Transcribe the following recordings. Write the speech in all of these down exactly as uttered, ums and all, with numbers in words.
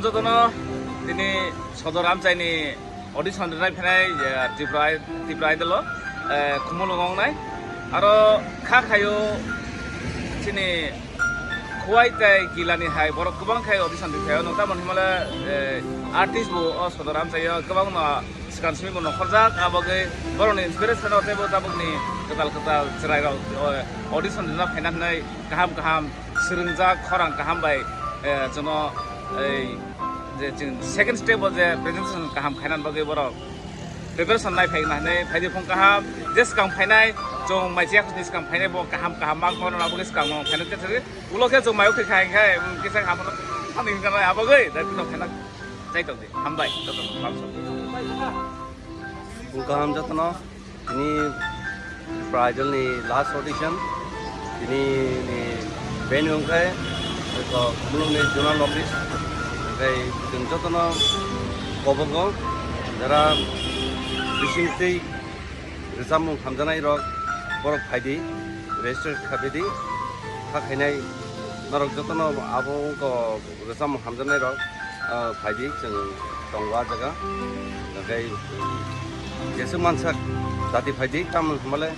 Jotono tini Sodor Amchaini audition rinai phainai, eh, Tripura, Tripura Idol o, eh, khumulwng wngnai. Aro kha khaio chini Khowai tei Gilani hai borok kwbang khai audition ri phaio. Nwng tamoni himale, eh, artist bo o Sodor Amchaio kwbangno swkang simi bo nokhorjak, abo bagwi borokni inspiration o teibo tabukni kwtal kwtal chwrairok, eh, audition rina phaina hwnwi kaham kaham swrwngjak, khorang kaham bai, eh, jono ei je chwng second step o je presentation kaham khainani bagwi borok preparation lai phaina hinwi phaidi phung kaham. Je swkang phainai, chwng mai chiya khosni swkang phainai bo kaham kaham mang kono abo khe swkang mang phainai khe thwgwi ulo khe chwng mai ukhwi khai khai, um, kisa kaham no thani hinwi abagwi dai phano phaina chai tongdi. Hambai joto no. Phung kaham jotono. Tini Tripura Idol ni last audition. Tini ni venue wngkhe eko Khumulwng ni zonal office. Hwnkhe chwng jotono kobogo jara bising twi rwchapmung hamjaknai rok borok phaidi, register khaphidi, kha khainai norok jotono abo wngkha. Rwchapmung hamjaknai rok, ah, phaidi chwng tongo ah jaga. Hwnkhe, jeswk mansak jati phaidi, tamoni hwnmale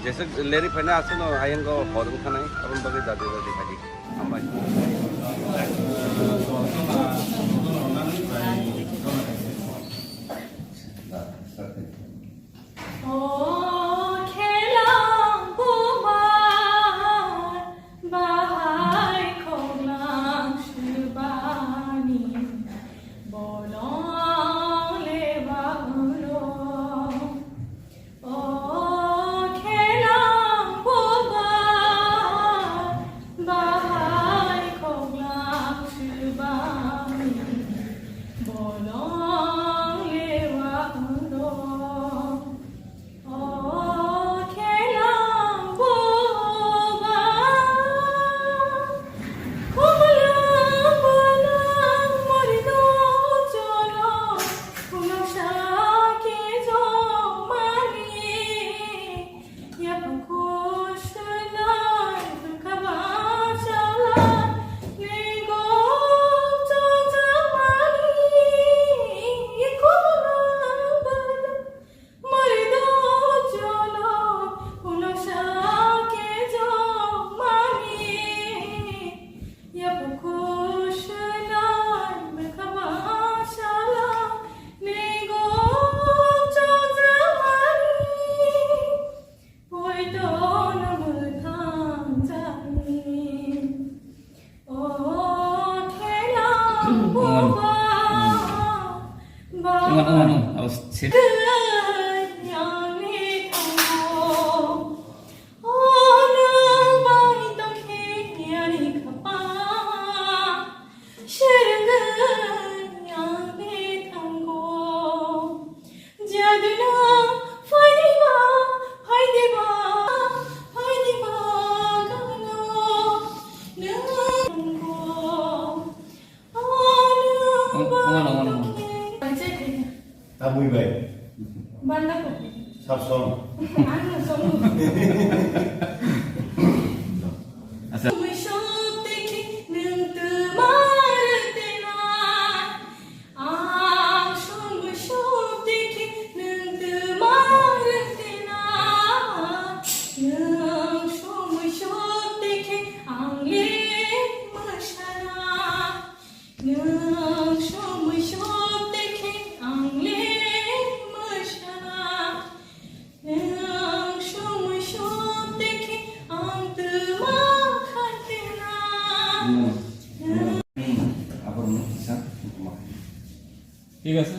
jeswk leri phainai aswkno ayang o hor wngkha nai, aboni bagwi jati jati phaidi. Hambai. O khela bubar bahai khoglang swbani bolong le ba ulo. O khela bubar bahai khoglang swbani bolong le ba ulo. Tabui bai. Banda kopi. Sabson. Ano song. Asa. Ang song song tiki nung tumar tena. Ang song song tiki nung tumar tena. Nung song song tiki ang le masana. Nwng somoi sop dekhe ang le mwsa. Nwng somoi sop dekhe ang twma khaikhe na. Hmm. Hmm. Aborokno kisa tongthokma khaidi. Thik ase?